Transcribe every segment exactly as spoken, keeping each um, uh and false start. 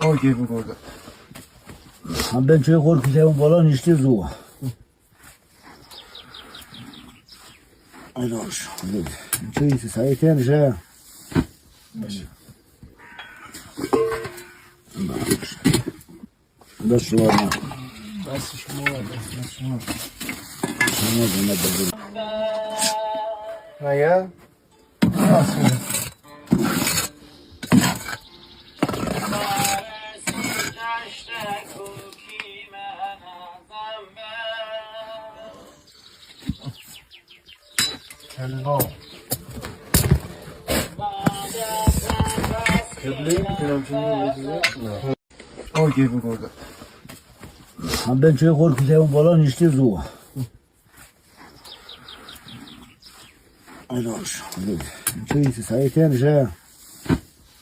Okey, bu koda. Am ben choi khor ki se un bola nishti zu. Ay, no, choi se sai ten je. Bas şuna. Bas şuna, bas şuna. Şuna, şuna, şuna. Ha ya? Bas şuna. Hello. Okey, bu koda. Am ben choi khor ki se un bola nishti zu. Ay, no, choi se sai ten je.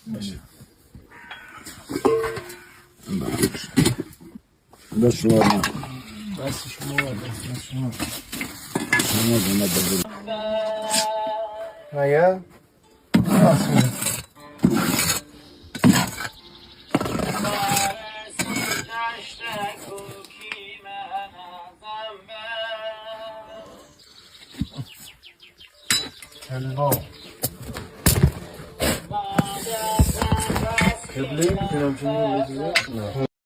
Bas şuna. Bas şuna, bas şuna. Şuna, şuna, şuna. Ha ya? Bas şuna. Hello.